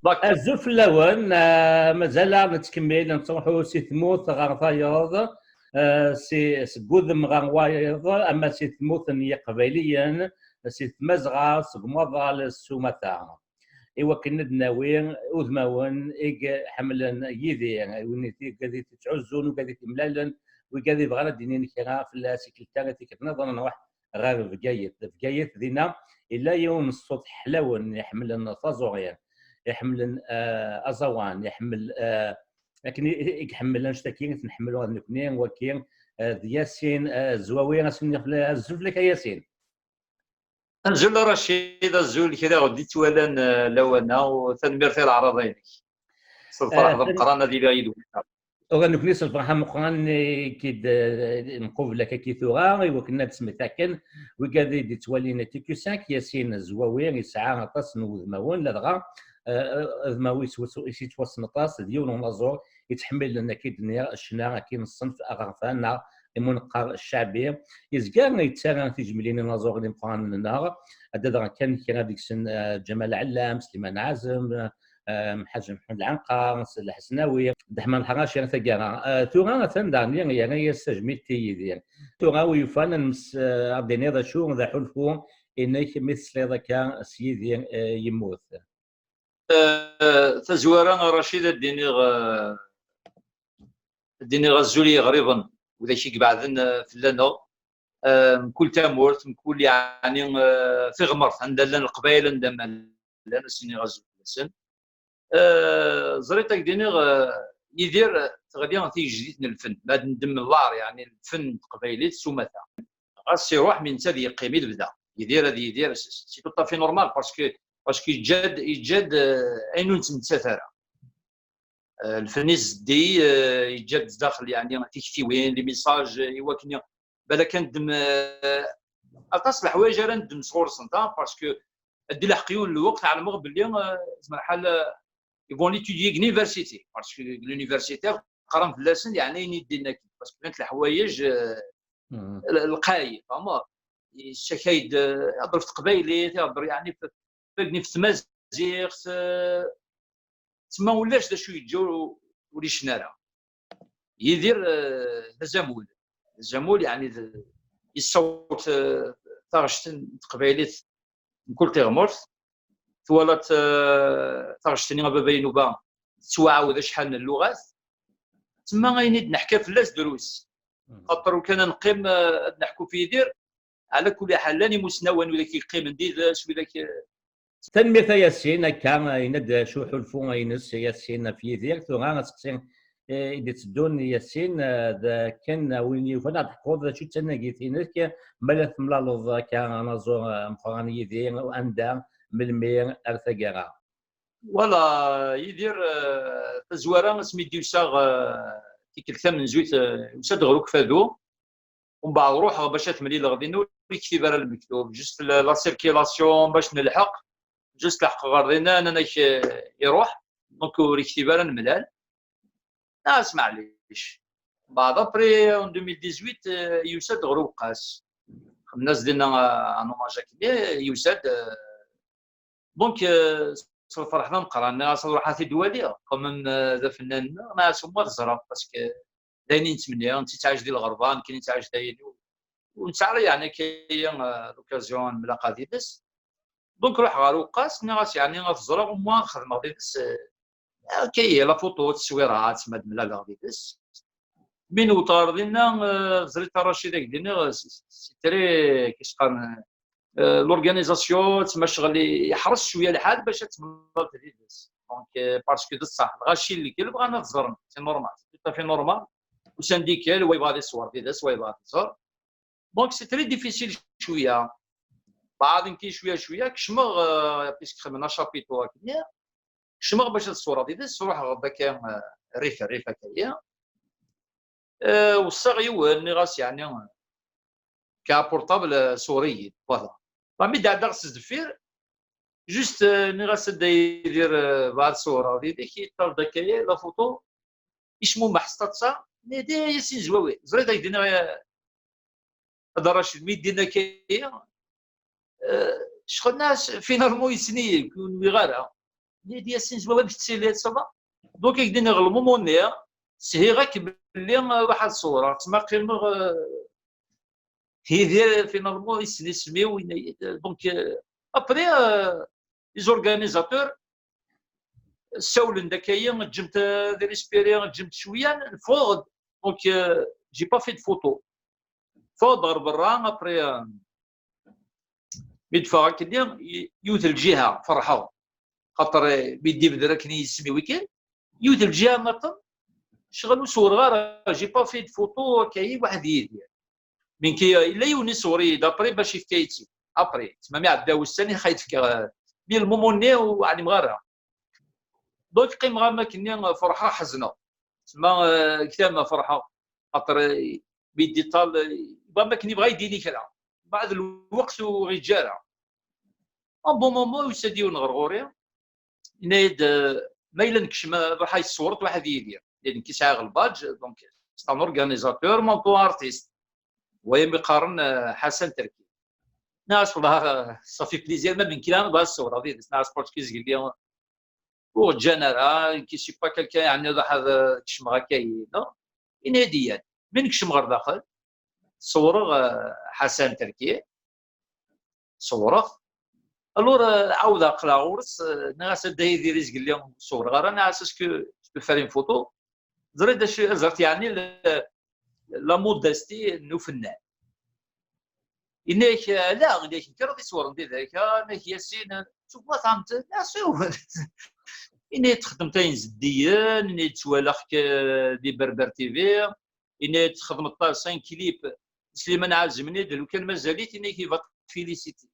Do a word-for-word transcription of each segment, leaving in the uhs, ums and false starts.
Azul fell-awen, ah, mazal-aɣ nettkemmil, nettruḥu si tmurt ɣer tayeḍ, ah, si, seg wudem ɣer wayeḍ, ama si tmurt n Yiqbayliyen, si tmazɣa, seg umaḍal s umata. I wakken ad d-nawi udmawen i iḥemmlen Yidir, win i, i, i t-ittɛuzzun, wigad i t-imlalen, wigad i bɣan ad d-inin kra fell-as, i tikkelt-a, i tikkelt nniḍen, nruḥ ɣer Bgayet. Bgayet, dinna, yella yiwen n ṣṣut ḥlawen, iḥemmlen taẓuri, iḥemmlen, eh, aẓawan, iḥemmel, eh, akken i, i iḥemmel annect-agi i t-nḥemmel ula d nekni, wagi, eh, d Yasin, eh, Zwawi, asen-, azul fell-ak a Yasin. Azul a Racid, azul kra ɣ-d-ittwalan, eh, lawan-a, u tanemmirt i leɛraḍa-inek. S lferḥ d ameqqran ad iliɣ yid-wen. Ula d nekni s lferḥ ameqqran i k-id, eh, nqubel akka ki tura, i wakken ad d-smektaken wigad i d-ittwalin T Q cinq, Yasin Zwawi yesɛa aṭas n wudmawen, ladɣa, eh, udmaw-is yettwassen aṭas, d yiwen unaẓur yettḥemmilen, akka i d-nniɣ, ccna, akka i n ṣṣenf aɣerfan neɣ imu neqqar ccaɛbi. Yezga yettarra tijemlin i inaẓuren imeqqranen-nneɣ. Ad d-adreɣ kan kra deg-sen, eh, Ǧamal Ɛellam, Sliman Ɛazem, eh, Mḥaǧ Mḥemmed Lɛenqer, Saɛid Lḥesnawi, Ddeḥman Lḥraci, taggara. Eh, tura atan daɣen yerra-yas tajmilt i Yidir. Tura wi yufan ad nmes, eh, ad d-tiniḍ acu d aḥulfu-inek mi tesliḍ akka s Yidir, eh, yemmut. Eh, tazwara, a Racid, ad d-iniɣ, eh, ad d-iniɣ azul i yiɣriben, widak i ibeɛden, eh, fell-aneɣ, eh, mkul tamurt, mkul, yeɛni, eh, tiɣmert, anda llan Leqbayel, anda ma llan, ad s-iniɣ azul fell-asen. Eh, ẓriɣ ad k-d-iniɣ, eh, Yidir, eh, teɣli tigejdit n lfen, ma ad neddem lar, yeɛni lfen n teqbaylit s umata. Ɣas iruḥ, mi netta ad yeqqim i lebda. Yidir ad yidir, c'est, c'est tout à fait normal, parce que, parce que yeǧǧa-d, yeǧǧa-d, eh, ayen ur nettmettat ara. Eh, lfen izeddi, eh, yeǧǧa-d zdaxel, yeɛni, tiktiwin, les messages, eh, i wakken i, balak ad neddem, eh, aṭas n leḥwayeǧ ara neddem sɣur-sent, ah, parce que ad d-ilḥeq yiwen n lweqt, ɛelmeɣ belli, eh, zmer lḥal, eh, ils vont l'étudier deg l'université, parce que deg l'université qqaren fell-asen, yeɛni, ayen i d-inna, parce que llant leḥwayeǧ, eh, l-, lqay, fehmeḍ? Yessakay-d, eh, ihedder f teqbaylit, ihedder, yeɛni, f, f, f tmaziɣt, eh, tma ulac d acu yeǧǧa ur, ur yecni ara. Yidir, eh, d azamul. D azamul, yeɛni, d, yessaweḍ, eh, taɣect n teqbaylit mkul tiɣmert. Twalaḍ, eh, taɣect-nni a baba inuba tettwaɛawed acḥal n lluɣat. Tma ayen i d-neḥka fell-as drus. Xaṭer ur kan ad neqqim, eh, ad neḥku f Yidir, ɛla kulli ḥal, llan imusnawen widak i yeqqimen d ides, widak, eh, Tanemmirt a Yasin, akka, eh, yenna-d acu ḥulfu-ines Yasin ɣef Yidir. Tura aseqsi, eh, i d-itteddun, Yasin, eh, d akken, eh, win yufan ad d-teḥkuḍ d acu d tanagit-inek, ma la temlaleḍ akka anaẓur, eh, ameqqran Yidir, anda, melmi, ar taggara? Wala, Yidir, eh, tazwara asmi d-yusa, eh, tikkelt tamenzut, eh, yusa-d ɣer Ukfadu. Umbeɛd ruḥeɣ bac ad t-mlileɣ dinna, ur yektib ara lmektub, juste la, la circulation bac nelḥeq, juste leḥqeɣ ɣer dinna, nnan-ak, eh, iruḥ, donc ur yektib ara nemlal. Ah, s maɛlic. Mbeɛd, après, en deux mille dix-huit, eh, yusa-d ɣer Uweqqas. Xedmen-as dinna, eh, un hommage akkenni, yusa-d, eh, Donc, euh, s lferḥ d ameqqran, nniɣ-as ad ruḥeɣ ad t-id-waliɣ, quand même, euh, d afennan-nneɣ, nniɣ-as au moins ad t-ẓreɣ, parce que d ayen i nettmenni, netta yettɛac di lɣerba, nekkini nettɛac dayen, ur nesɛi ara, yeɛni, akka, euh, l'occasion ad nemlaqa yid-s. Donc, ruḥeɣ ɣer Uweqqas, nniɣ-as, yeɛni, ad t-ẓreɣ, au moins ad xedmeɣ yid-s, euh, akka, la photo, tteswireɣ, ma ad mlaleɣ yid-s. Mi newweḍ ɣer dinna, euh, ẓriɣ a Racid, ad k-d-iniɣ, c'est, c'est très, qu'est-ce qu'on, euh, l'organisation, tma ccɣel i-, yeḥres cwiya lḥal bac ad temlaleḍ yid-s. Donc, euh, parce que d ṣṣeḥ, lɣaci n lkil bɣan ad ẓren, c'est normal, c'est tout à fait normal. Usan-d ikal, wa yebɣa ad iṣwer yid-s, wa yebɣa ad iẓer. Donc, c'est très difficile cwiya. Beɛd nekki cwiya, cwiya, kecmeɣ, euh, puisque xedmen un chapiteau akkenni, kecmeɣ bac ad ṣewreɣ yid-s, ruḥeɣ-d akka, euh, rrif, rrif akka-yi. Euh, weṣṣaɣ yiwen, nniɣ-as, yeɛni, ka portable, euh, ṣewwer-iyi-d, voilà. Bah, mi d-ɛeddaɣ s deffir, juste, euh, nniɣ-as, a Dda Yidir, euh, bɣiɣ ad ṣewreɣ yid-k, yeṭṭal-d akka-yi la photo, yecmumeḥ s taḍsa, nniɣ-as, a Yasin Zwawi, ẓriɣ ad k-d-iniɣ, euh, a Dda Racid, mi d-yenna akka-yi, euh, ccɣel-nni, finalement, yessen-iyi, ur nwiɣ ara. Yenna-yi-d Yasin Zwawi, amek tettiliḍ, ça va? Donc, i k-d-iniɣ, le moment-nni, shiɣ akk belli, euh, ruḥ ad ṣewreɣ, ttma qqimeɣ, euh, Yidir, finalement, yessen isem-iw, yenna-yi-d, euh, donc, euh, après, euh, les organisateurs ssawlen-d akka-yi, ǧǧemt, euh, ad respirer, ǧǧemt cwiya, neffeɣ-d. Donc, euh, j'ai pas fait de photo. Ffeɣ-d ɣer berra, après, euh, mi d-ffɣeɣ akkenni, y-, yiwet n lǧiha, ferḥeɣ. Xaṭer, eh, mi d-ibder akken i yisem-iw kan, yiwet n lǧiha nniḍen, ccɣel ur ṣewreɣ ara, j'ai pas fait de photo, akka-yi, waḥed Yidir. Mi nekk, yella yiwen iṣewwer-iyi-d, après bac yefka-yi-tt-id. Après, tma mi ɛedda wussan i ɣ-yefka, eh, mi le moment-nni ur ɛlimeɣ ara. Donc, qqimeɣ am akken-nni, ferḥeɣ, ḥezneɣ. Tma, eh, deg tama ferḥeɣ. Xaṭer, eh, mi d-iṭal, eh, yebɣa am akken yebɣa ad d-yini kra. Mbeɛd lweqt ur ɣ-yeǧǧa ara. Un bon moment, yusa-d yiwen ɣer ɣur-i. Yenna-yi-d, eh, ma yella nekcem, eh, ruḥ ad yi-tṣewreḍ waḥed Yidir. Yenna-yi-d nekk sɛiɣ lbadj, donc, c'est un organisateur, montant artiste. Wa imi qqaren, eh, Ḥasan Terki. Nniɣ-as, والله, eh, ça fait plaisir, même nekk la bɣiɣ ad ṣewreɣ yid-s. Nniɣ-as, parce que zgelli ur ǧǧan ara, nekk je suis pas quelqu'un, yeɛni, ruḥ ad, eh, kecmeɣ akka-yi, non? Yenna-yi-d, iyya. Mi nekcem ɣer daxel, ṣewreɣ, eh, Ḥasan Terki, ṣewreɣ. Alors, eh, ɛawdeɣ aql-aɣ ɣur-s, eh, nniɣ-as, a Dda Yidir, zgelli ur ṣewreɣ ara, nniɣ-as, est-ce que je peux faire une photo? Ẓriɣ d acu, ẓriɣ yeɛni le-, la modestie n ufennan. Yenna-yak, ala, yenna-yak, nekk ara t-iṣewren tidak, ah, yenna-yak, Yasin, tu vois, tɛemt, la, sûr. Yenna-yak, txeddmeḍ ayen zeddigen, yenna-yak, ttwalaɣ-k, eh, di Berber T V, yenna-yak, txedmeḍ cinq clips, Sliman Ɛazem, yenna-yak, lukan mazal-it, yenna-yak, il va te féliciter.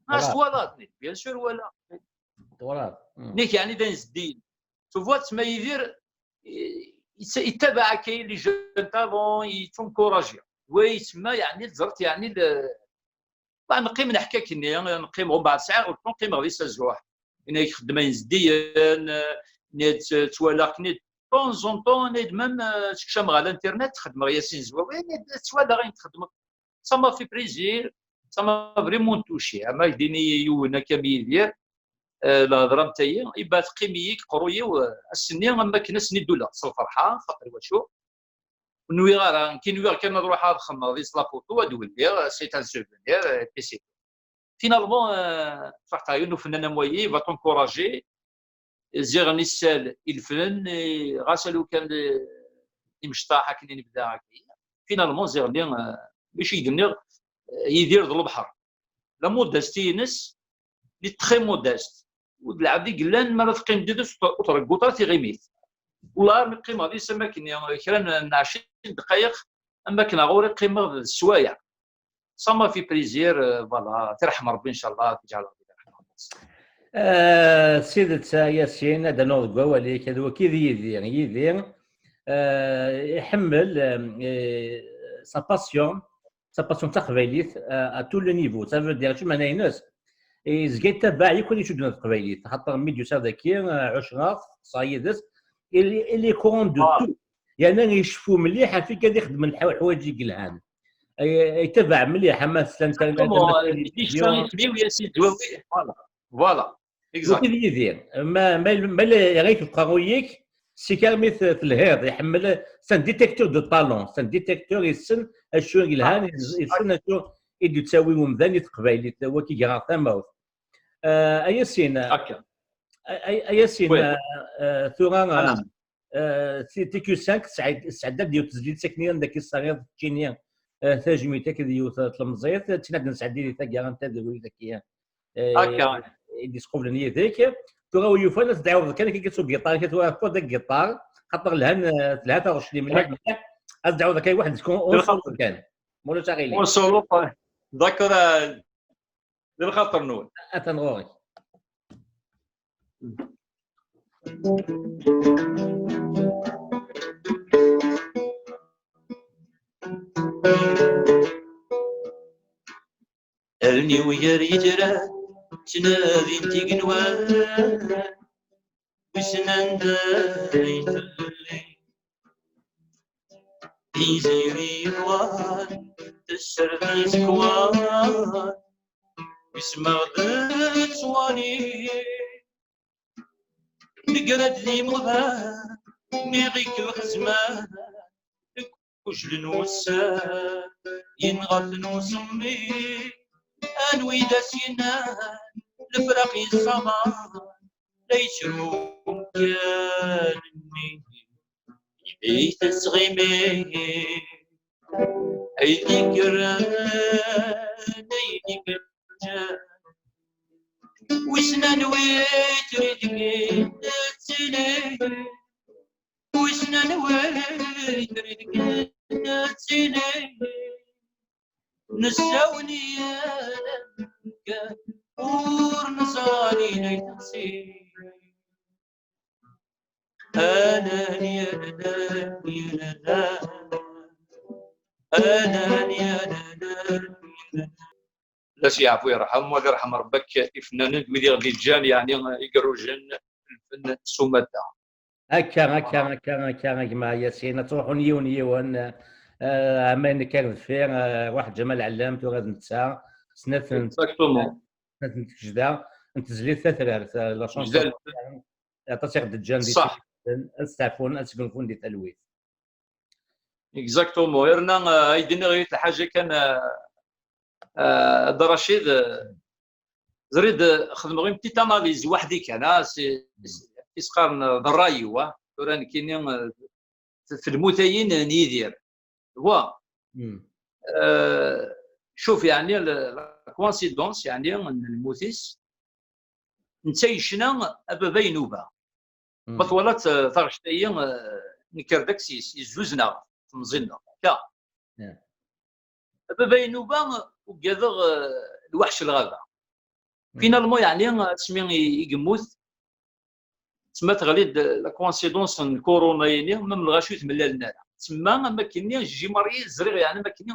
Ah, twalaḍ, bien sûr, walaɣ. Twalaḍ. Hmm. Nekk, yeɛni, d ayen zeddigen. Tu vois, tma Yidir, eh, yettabaɛ akka les jeunes talents, yettunkurajya. Wa yettma, yeɛni, teẓriḍ, yeɛni, le-, bah, neqqim neḥka akkenni, neqqim, umbeɛd sɛiɣ le temps, qqimeɣ di Sazuḥ. Yenna-yak, xeddem ayen zeddigen, eh, yenna-yak, ttwalaɣ-ken-id de temps en temps, yenna-yak, même, eh, tekcam ɣer l'internet, xeddmeɣ Yasin Zwawi, yenna-yak, ttwalaɣ ayen txeddmeḍ. Ça m'a fait plaisir, ça m'a vraiment touché. Ama ak-d-ini yiwen akka am Yidir, eh, lehḍra am tayi, iba teqqim-iyi deg uqerruy-iw, eh, ass-nni am wakken ass-nni d-ulaɣ s lferḥa, xaṭer wacu? Ur nwiɣ ara, nekk nwiɣ kan ad ruḥeɣ ad xedmeɣ deg-s la photo, ad weliɣ, c'est un souvenir, eh, et puis c'est tout. Finalement, eh, ferḥeɣ yiwen ufennan am wayi, va t'encourager, ziɣen issal i lefren, eh, ɣas alukan, eh, imecṭaḥ akken i nebda akka. Finalement, ziɣen, eh, mačči i d-nniɣ, eh, Yidir d lebḥer. La modestie-ines, il est très modeste. U d lɛebd i yellan, mi ara teqqim d yid-s, ur t-, ur tṛegguḍ ara tiɣimit. Wellah, mi qqimeɣ deg-s am akken, eh, kra n, n ɛecrin dqayeq, am akken ɣur-i qqimeɣ d sswayeɛ. Ça m'a fait plaisir, euh, voilà, tirḥem Rebbi, ncallah, ad k-ǧeɛleɣ di tirḥem Rebbi. Eh, s tidet, a Yasin, ad d-anuɣ deg wawal-ik, d wagi d Yidir. Yidir, eh, iḥemmel, eh, sa passion, sa passion d taqbaylit, eh, à tous les niveaux. Ça veut dire, acu meɛna-ines? Yezga yettabaɛ yakk ayen icudden ɣer teqbaylit. Xaṭer mi d-yusa daki, eh, ɛucreɣ, ṭṭseɣ yid-s. Il, il est courant de tout. Yerna iceffu mliḥ ɣef wigad ixeddmen lḥa-, lḥwayeǧ i yelhan. Ay-, yettabaɛ mliḥ, ama s l'internet, ama s la télévision. Voilà. Voilà. Exact. Wagi d Yidir. Ma, ma, ma la yeɣ-ik uqerruy-ik, sik armi t-, telhiḍ, iḥemmel, c'est un détecteur de talent, c'est un détecteur, yessen acu yelhan, yessen acu i d-yettawi umdan i teqbaylit, wagi gar tamawt. Eh, a Yasin, a, a, a Yasin, eh, eh, tura, eh, eh, ti-, T Q cinq tesɛed-, tesɛedda-d yiwet tezlit saknin dagi tesɛiḍ keččini, eh, tajmilt akked yiwet, eh, tlemẓit, tin ad nesɛeddi di taggara n taduli dagi, eh, i d-isqublen yid-k. Tura wi yufan ad tɛiwdeḍ kan akka s ugiṭar, akka tura d agiṭar, xaṭer lhan, eh, telha taɣect-nni mliḥ, mliḥ. Ad tɛiwdeḍ kan waḥed n solo kan. Ma ulac aɣilif. Un solo, d'accord, eh, di lxaṭer-nwen. Atan ɣur-k. Allen-iw gar yitran ttnadint igenwan, wissen anda i telli. Tiziri yebɣan tesser d asekwan, ismeɣ-d ttwali. Yeggra-d d imuḍan mi ɣ-ikkew zzman, deg ujlen wussan yenɣa-ten usemmiḍ. Anwi d as-yennan lefraq yessaḍan, la yettru umkan-nni imi tettɣimi. Ay d-ikkren, ay d-ikkren, wissen anwi tridgin nettili, wissen anwi tridgin nettili, nessawen i yal amkan ur neẓri ay teɣsi. Anan, anan, anan, anan, anan. La s-yeɛfu yerḥem, wa ad irḥem Rebbi akk ifennanen d wid i ɣ-d-yeǧǧan, yeɛni igerrujen n lfen s umata. Akka, akka, akka, akka, a gma Yasin, ad ttruḥun yiwen yiwen, eh, ama nekk ar deffir, eh, Waḥed Ǧamal Ɛellam, tura d netta, snat n, exactement, snat n tgejda n tezlit tatrart, eh, la chanson. Aṭas i ɣ-d-ǧǧan di, ṣṣeḥ, ad steɛfun, ad sgunfun di talwit. Exactement. Yerna, eh, ay d-iniɣ yiwet lḥaǧa kan, eh, eh, Dda Racid, eh, ẓrid, eh, xedmeɣ une petite analyse weḥd-i kan, ah, si, si, i s-qqaren, eh, d ṛṛay-iw, ah. Tura nekkini, eh, f-, f lmutayin n Yidir. Wa. Hmm. Eh, cuf, yeɛni, la, la coïncidence, yeɛni, n lmut-is, netta yecna a baba inuba. Hmm. Ma twalaḍ, eh, taɣect-ayi, eh, nekker d aksis, yezzuzen-aɣ, temẓi-nneɣ. Akka. Yeah. A baba inuba, ugadeɣ, eh, lweḥc n lɣaba. Hmm. Finalement, yeɛni, asmi i, i yemmut, tma teɣli-d la coïncidence n corona-yini, même lɣaci ur temlalen ara. Tma, am akkenni, Jiji Marie, ẓriɣ, yeɛni, am akkenni,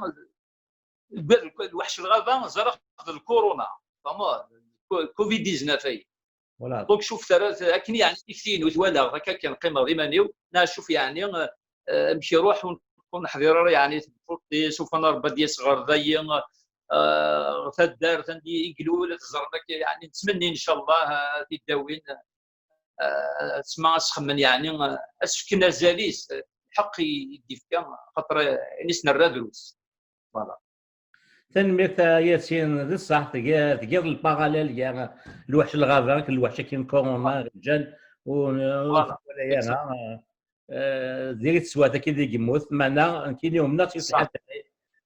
deg lweḥc n lɣaba, ẓriɣ d lcorona, fehmeḍ? Co-, covid dix-neuf-ayi. Voilà. Donc, cuf, terra akken, yeɛni, tikti-inu twalaɣ, akka kan qqimeɣ d iman-iw, neɣ cuf, yeɛni, eh, amek iruḥ, ur, ur neḥḍir ara, yeɛni, tebṭuṭ-is, ufan Rebbi ad d-yas ɣer dayi, eh, ɣer taddart, anda i ilul, ad t-ẓren akka, yeɛni, nettmenni, ncallah, eh, ad t-id-awin, eh, tma ad s-xemmen, yeɛni, eh, ad s-fken azal-is, eh, lḥeqq i, i d-ifka, xaṭer, eh, ayen i s-nerra drus. Voilà. Tanemmirt a Yasin, d ṣṣeḥ, tga-, tgiḍ lparalel gar lweḥc n lɣaba akked lweḥc-agi n corona, ǧǧan ur, ur, voilà, twala ara, exact, eh, diri teswiɛt-agi di yemmut, meɛna nekkini umneɣ-tt yiwet, ṣṣeḥ, lḥaǧa,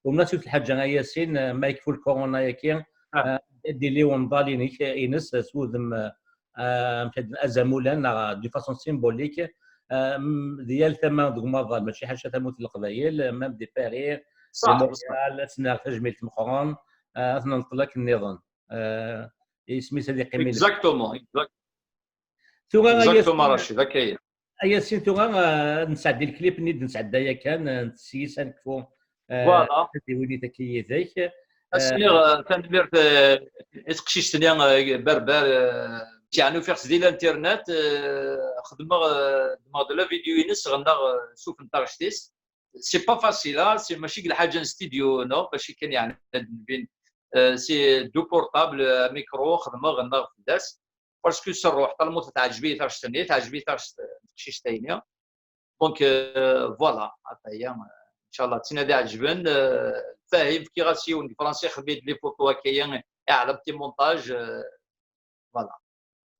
umneɣ-tt yiwet lḥaǧa a Yasin, eh, ma yekfu lcorona-agi, ah, eh, ad d-ili umḍal-inek, ines s wudem, eh, amek ad, azamulan neɣ d'une façon symbolique, eh, m-, di yal tama deg umaḍal, mačči ḥaca tamurt n Leqbayel, eh, même di Paris, ṣṣeḥ, di Montréal, ad s-nerr tajmilt meqqren, eh, ad t-nenṭel akken nniḍen. Eh, isem-is ad yeqqim i lebda. Exactement, exact. Tura a Yasin, exactement, Racid, akka i. A Yasin, tura, eh, ad nesɛeddi lklip-nni d-nesɛedda yakan, eh, s yis ad nekfu, eh, voilà, tadiwin-ik yid-k. Ad s-iniɣ, eh, tanemmirt, eh, i teqcict-nni, eh, berber, eh, yeɛni ufiɣ-tt di l'internet, eh, xedmeɣ, eh, ddmeɣ-d la vidéo-ines, ɣennaɣ, eh, suf n taɣect-is. C'est pas facile, ah, c'est mačči deg lḥaǧa n studio, non, mačči kan yeɛni ad nbin, eh, c'est du portable, eh, micro, xedmeɣ, ɣennaɣ fell-as. Parce que s rruḥ, talmut teɛǧeb-iyi taɣect-nni, teɛǧeb-iyi taɣect n teqcict-ayni. Donc, euh, voilà, ata aya, euh, ncallah, ttnadi ɛeǧben, euh, Fahim, fkiɣ-as yiwen deg Fransa, ixdem-iyi-d les photos akka-ya, iɛlem ti montage, euh, voilà.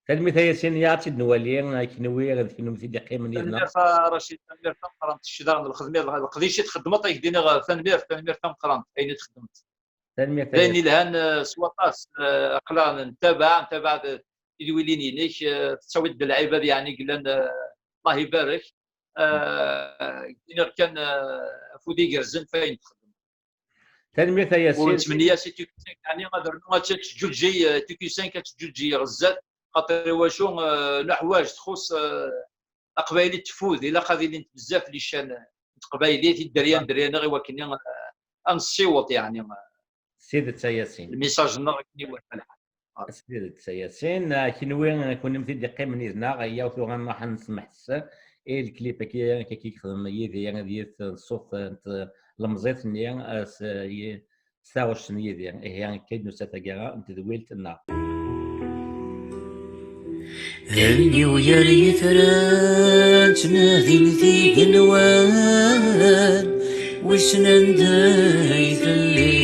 Tanemmirt a Yasin, ya ad tt-id-nwali, a kenwi, d kennemti i d-iqqimen yid-neɣ. Tanemmirt a Racid, tanemmirt tameqqrant, kečč daɣen lxedma, leqdic i txeddmeḍ, ad k-d-iniɣ, tanemmirt, tanemmirt tameqqrant, ayen i txeddmeḍ. Tanemmirt a Yasin. D ayen yelhan, eh, s waṭas, eh, aql-aɣ ntabaɛ, ntabaɛ d tidwilin-inek, eh, tettawiḍ-d lɛibad, yeɛni, yellan, eh, Allah ibarek. Eh, iniɣ kan, eh, afud igerrzen f ayen txeddmeḍ. Tanemmirt a Yasin. Ur nettmenni-as i Tuki cinq, yeɛni, ad rnu ad teǧǧuǧǧi, eh, Tuki cinq ad teǧǧuǧǧi ɣer zdat, xaṭer i wacu, eh, nuḥwaǧ, txuṣ, eh, Aqbayli teffud, ilaq ad ilint bezzaf les chaînes n teqbaylit i dderya n dderya-nneɣ i wakken, eh, ad nessiweḍ, yeɛni, eh, s tidet a Yasin, lmissaj-nneɣ akken iwata lḥal. S tidet a Yasin, eh, kenwi, eh, kennemti d-iqqimen yid-neɣ, iyyaw tura nruḥ ad nsemmeḥ s i lklip-agi, akka i yexdem Yidir, d yiwet n ṣṣut, eh, n tlemẓit-nni, eh, s, eh, yi-, s taɣect n Yidir. Ihi, akka i d-nusa taggara n tedwilt-nneɣ. Allen-iw gar yitran ttnadint igenwan, wissen anda i telli.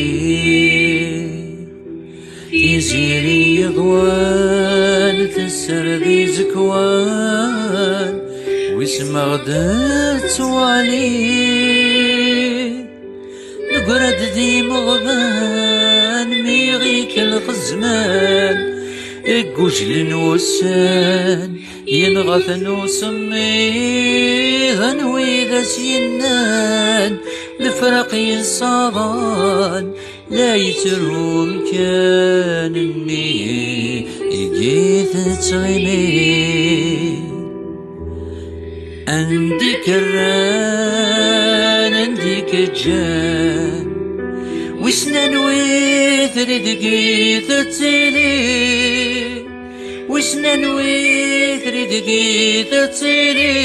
Tiziri yeḍwan tessared izekwan, wissen ma ɣ-d-tettwali. Negra-d d imeɣban mi ɣ-ikellex zzman, deg ujlen wussan, yenɣa-ten usemmiḍ. Anwi d as-yennan lefraq yessaḍan, la yettru umkan-nni i tettɣimi. Anda i k-rran, anda i k-ǧǧan, wissen anwi trid deg tettili, wissen anwi trid deg tettili.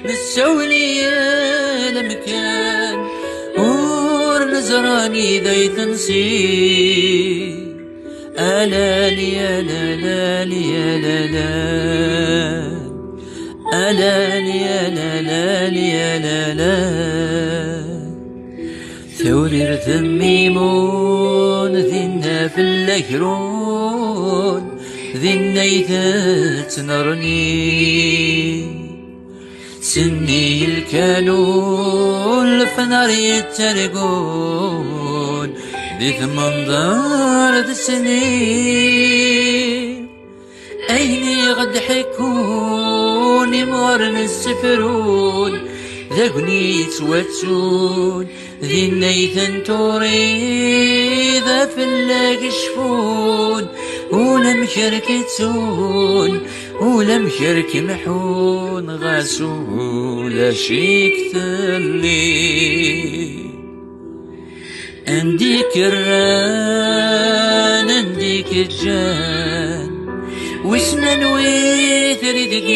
Nessawel i yal amkan, ur neẓri anida i tensi. Alali, alalali, alala. Alali, alalali, alala. Tawrirt n Mimun, dinna fell-ak run, dinna i tettnerni. Senni lkanun, lefnar yettargun di tmenḍar d snin. Ayen i ɣ-d-ḥekkun imɣaren n ssefrun, d agni yettwattun, dinna i ten-turiḍ, fell-ak cfun, ulamek ar k-ttun, ulamek ar k-mḥun, ɣas ulac-ik telli. Anda i k-rran, anda i k-ǧǧan, wissen anwi trid deg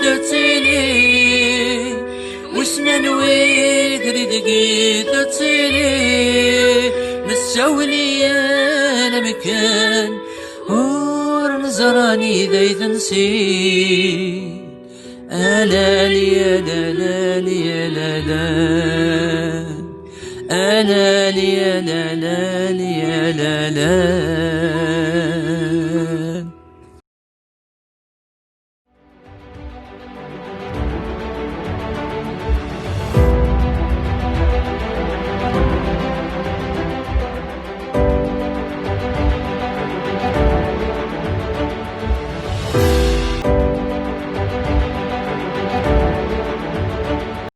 tettili, wissen anwi trid deg tettili. Nessawel i yal amkan, ur neẓri anida i tensi. Alali, alalali, alala. Alali, alalali, alala.